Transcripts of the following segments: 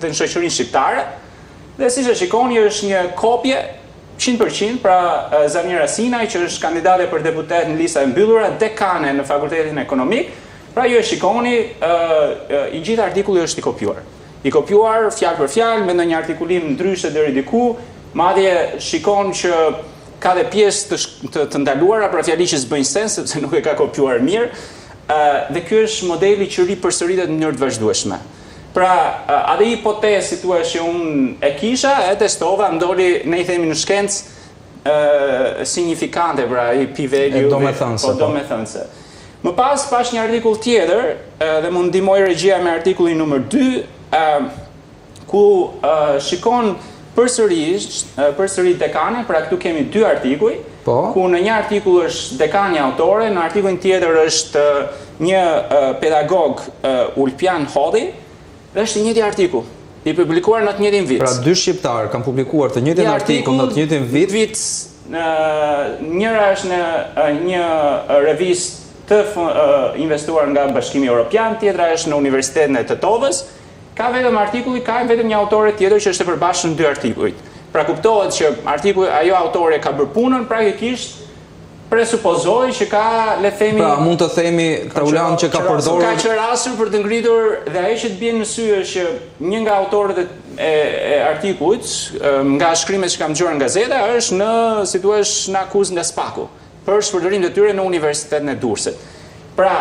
dhe në shoqërinë shqiptare. Dhe siç e shikoni është një kopje 100%, pra Zamira Sinaj që është kandidate për deputet në lista e mbyllura, dekane në Fakultetin Ekonomik. Pra ju e shikoni, i gjithë artikulli është i kopjuar. I kopjuar fjalë për fjalë me ndonjë artikulim ndryshe deri diku, madje shikon që ka dhe pjesë të, të, të ndaluara, pra fjali që s'bëjnë sens sepse nuk e ka kopjuar mirë. Dhe ky është modeli që ripërsëritet në mënyrë të vazhdueshme. Pra, atë hipotezë, si thua që unë e kisha, e testova, më doli, ne i themi në shkencë, signifikante, pra, i p-value, domethënëse, po, po. domethënëse. Më pas, pash një artikull tjetër, dhe më ndihmoi regjia me artikullin numër 2, ku shikon përsëri, përsëri dekane, pra këtu kemi dy artikuj, po. ku në një artikull është dekani autore, në artikullin tjetër është një pedagog Ulpian Hodhi, dhe është i njëjti artikull, i publikuar në të njëjtin vit. Pra dy shqiptarë kanë publikuar të njëjtin artikull në të njëjtin vit. Vit, njëra është në një revistë të investuar nga Bashkimi Evropian, tjetra është në Universitetin e Tetovës. Ka vetëm artikulli, ka vetëm një autore tjetër që është e përbashkët në dy artikujt. Pra kuptohet që artikulli, ajo autore ka bërë punën, praktikisht presupozoj që ka, le të themi, Pra, mund të themi Taulant që ka përdorur ka qerasur për të ngritur dhe ajo që të bie në sy është që një nga autorët e, e, e artikullit, nga shkrimet që kam dëgjuar në gazeta, është në, si thua, në akuzë nga Spaku për shpërdorim detyre në Universitetin e Durrësit. Pra,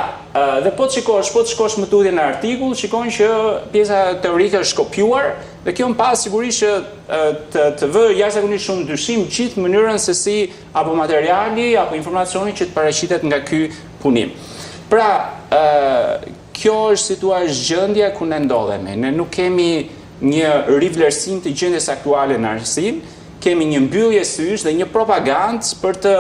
dhe po të shikosh, po të shkosh më tutje në artikull, shikon që pjesa teorike është kopjuar dhe kjo më pas sigurisht që të, të vë jashtëzakonisht shumë dyshim gjithë mënyrën se si apo materiali apo informacioni që të paraqitet nga ky punim. Pra, kjo është si thua është gjendja ku ne ndodhemi. Ne nuk kemi një rivlerësim të gjendjes aktuale në arsim, kemi një mbyllje sysh dhe një propagandë për të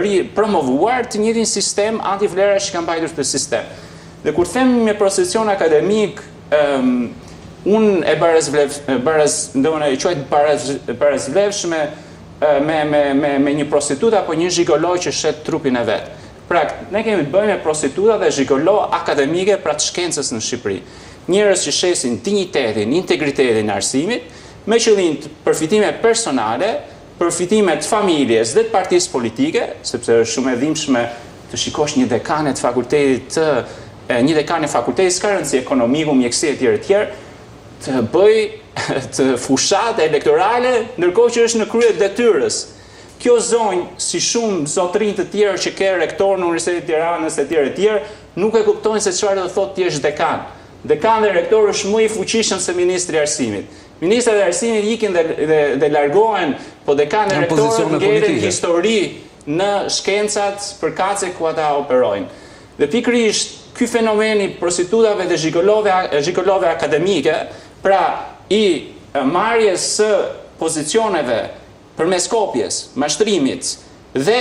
ripromovuar të njëjtin sistem antivlerash që ka mbajtur këtë sistem. Dhe kur them me prostitucion akademik, um, unë e barazvlev, baraz, ndonjë e quaj baraz, barazvlefshme me, me, me, me një prostitut apo një zhigolo që shet trupin e vet. Pra, ne kemi të bëjmë me prostituta dhe zhigolo akademike pra të shkencës në Shqipëri. Njerëz që shesin dinjitetin, integritetin e arsimit, me qëllim të përfitime personale, përfitime të familjes dhe të partisë politike, sepse është shumë e dhimbshme të shikosh një dekane të fakultetit të një dekane fakultetit, s'ka rëndësi ekonomiku, mjekësi e tjerë e tjerë, të bëj të fushatë elektorale ndërkohë që është në krye të detyrës. Kjo zonjë, si shumë zotrinj të tjerë që ke rektor në Universitetin e Tiranës e tjerë e tjerë, nuk e kuptojnë se çfarë do thotë të jesh dekan. Dekan dhe rektor është më i fuqishëm se ministri i arsimit. Ministrat e arsimit ikin dhe, dhe, dhe largohen, po dekan dhe rektorët ngelen histori në shkencat përkatëse ku ata operojnë. Dhe pikërisht ky fenomen i prostitutave dhe zhigolove, zhigolove akademike, pra i marrjes së pozicioneve përmes kopjes, mashtrimit dhe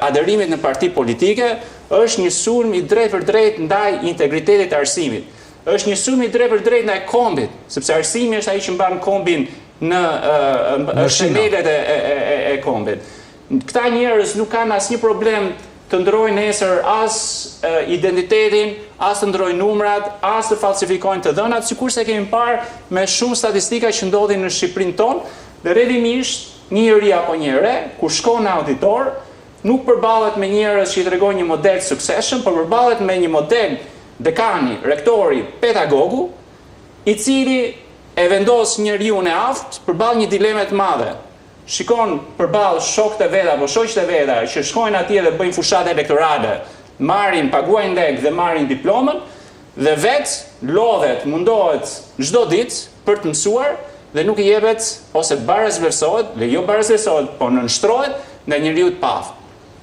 aderimit në parti politike, është një sulm i drejtpërdrejtë ndaj integritetit të arsimit. Është një sulm i drejtpërdrejtë ndaj kombit, sepse arsimi është ai që mban kombin në në themelet e, e, e, e kombit. Këta njerëz nuk kanë asnjë problem të ndrojnë nesër as identitetin, as të ndrojnë numrat, as të falsifikojnë të dhënat, sikurse kemi parë me shumë statistika që ndodhin në Shqipërinë tonë, dhe rrjedhimisht një i ri apo një e re, kur shkon në auditor, nuk përballet me njerëz që i tregojnë një model të suksesshëm, por përballet me një model dekani, rektori, pedagogu, i cili e vendos njeriun e aftë përballë një dileme të madhe. Shikon përballë shokët e vet apo shoqet e veta që shkojnë atje dhe bëjnë fushatë elektorale, marrin, paguajnë lekë dhe marrin diplomën dhe vetë lodhet, mundohet çdo ditë për të mësuar dhe nuk i jepet ose barazvlerësohet, dhe jo barazvlerësohet, po nënshtrohet ndaj njeriut të paaftë.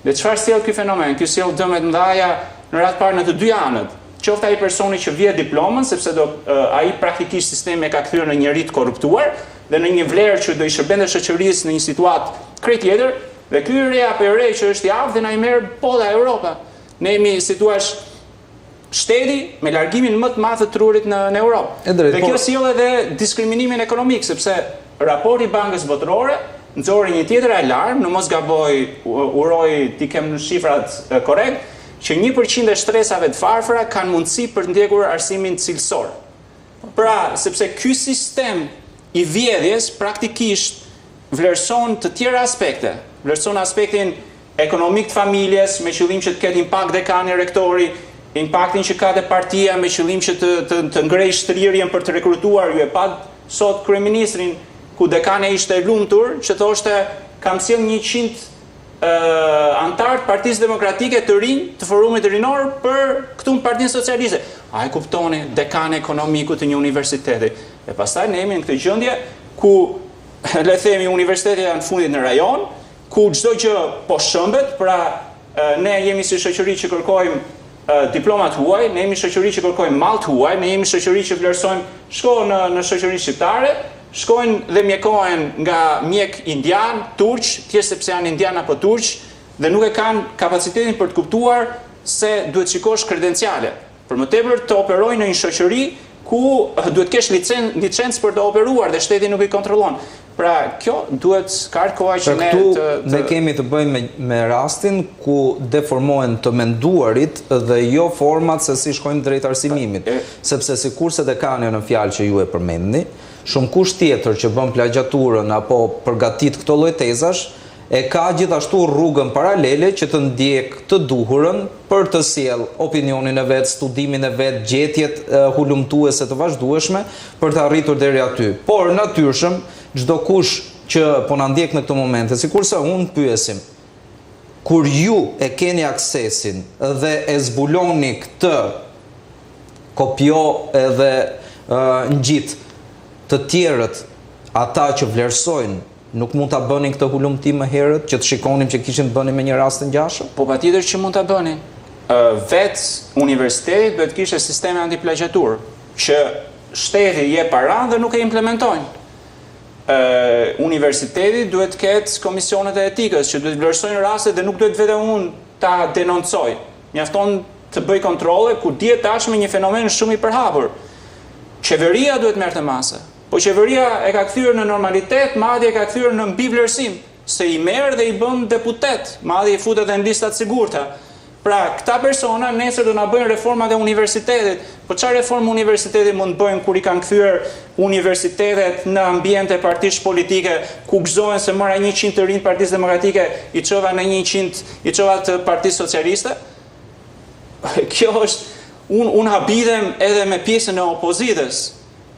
Dhe çfarë sjell ky fenomen? Ky sjell dëme të mëdha në radhë parë në të dy anët. Qoftë ai personi që vjedh diplomën, sepse do ai praktikisht sistemi e ka kthyer në njeri të korruptuar dhe në një vlerë që do i shërbente shoqërisë në një situatë krejt tjetër, dhe ky i ri apo e re që është i aftë dhe na i merr bota Europa. Ne jemi, si thua, shteti me largimin më të madh të trurit në në Europë. Dhe kjo po sjell edhe diskriminimin ekonomik, sepse raporti i Bankës Botërore nxori një tjetër alarm, në mos gaboj, uroj t'i kem në shifrat korrekt, që 1% e shtresave të varfra kanë mundësi për të ndjekur arsimin cilësor. Pra, sepse ky sistem i vjedhjes praktikisht vlerëson të tjera aspekte. Vlerëson aspektin ekonomik të familjes me qëllim që të ketë impakt dekani, rektori, impaktin që ka te partia me qëllim që të të, të ngrejë shtrirjen për të rekrutuar. Ju e patë sot kryeministrin ku dekani ishte e lumtur që thoshte kam sjell 100 anëtarë të Partisë Demokratike të rinj të forumit rinor për këtu në Partinë Socialiste. A e kuptoni dekan ekonomiku të një universiteti? E pastaj ne jemi në këtë gjendje ku le të themi universitetet janë fundit në rajon, ku çdo gjë po shëmbet, pra ne jemi si shoqëri që kërkojmë diploma të huaj, ne jemi shoqëri që kërkojmë mall të huaj, ne jemi shoqëri që vlerësojmë, shko në në shoqërinë shqiptare, shkojnë dhe mjekohen nga mjek indian, turq, thjesht sepse janë indian apo turq dhe nuk e kanë kapacitetin për të kuptuar se duhet shikosh kredenciale. Për më tepër të operojnë në një shoqëri ku duhet kesh licen, licencë për të operuar dhe shteti nuk i kontrollon. Pra, kjo duhet ka ardhur koha që pra, ne të, të Ne kemi të bëjmë me, me rastin ku deformohen të menduarit dhe jo format se si shkojmë drejt arsimimit. E... Sepse sikurse dekani në fjalë që ju e përmendni, shumëkush tjetër që bën plagjaturën apo përgatit këto lloj tezash, e ka gjithashtu rrugën paralele që të ndjekë të duhurën për të sjellë opinionin e vet, studimin e vet, gjetjet hulumtuese të vazhdueshme për të arritur deri aty. Por natyrshëm, çdokush që po na ndjek në këto momente, sikurse unë pyesim, kur ju e keni aksesin dhe e zbuloni këtë kopjo edhe ngjit të tjerët ata që vlerësojnë Nuk mund ta bënin këtë hulumtim më herët, që të shikonim që kishim të bënim me një rast të ngjashëm? Po patjetër që mund ta bënin. Vetë universiteti duhet të kishte sisteme antiplagjaturë, që shteti jep para dhe nuk e implementojnë. Universiteti duhet të ketë komisionet e etikës që duhet të vlerësojnë rastet dhe nuk duhet vete unë ta denoncoj. Mjafton të bëj kontrolle kur dihet tashmë një fenomen shumë i përhapur. Qeveria duhet merrte masa. Po qeveria e ka kthyer në normalitet, madje e ka kthyer në mbivlerësim, se i merr dhe i bën deputet, madje i fut edhe në lista të sigurta. Pra, këta persona nesër do na bëjnë reformat e universitetit. Po çfarë reformë universiteti mund të bëjnë kur i kanë kthyer universitetet në ambiente partish politike, ku gëzohen se mora 100 të rinj të Partisë Demokratike, i çova në 100, i çova të Partisë Socialiste? Kjo është unë unë habitem edhe me pjesën e opozitës.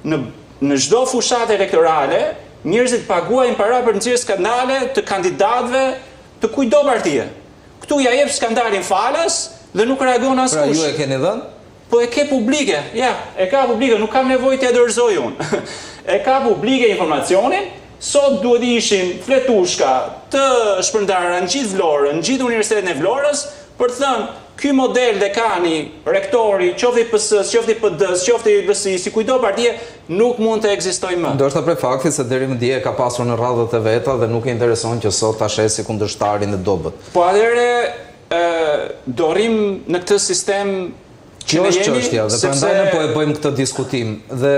Në në çdo fushatë elektorale, njerëzit paguajnë para për të nxjerrë skandale të kandidatëve të kujtdo partie. Këtu ja jep skandalin falas dhe nuk reagon askush. Pra ju e keni dhënë? Po e ke publike, ja, e ka publike, nuk kam nevojë t'ia dorëzoj unë. e ka publike informacionin, sot duhet ishin fletushka të shpërndara në gjithë Vlorën, në gjithë Universitetin e Vlorës, për të thënë, ky model dekani, rektori, qoftë i PS-së, qoftë i PD-së, qoftë i LSI-së, i kujtdo partie, nuk mund të ekzistojë më. Ndoshta prej faktit se deri më dje e ka pasur në radhët e veta dhe nuk i intereson që sot ta shesë si kundërshtarin e dobët. Po atëherë do rrim në këtë sistem që ne jemi, Kjo është çështja dhe prandaj ne po e bëjmë këtë diskutim dhe.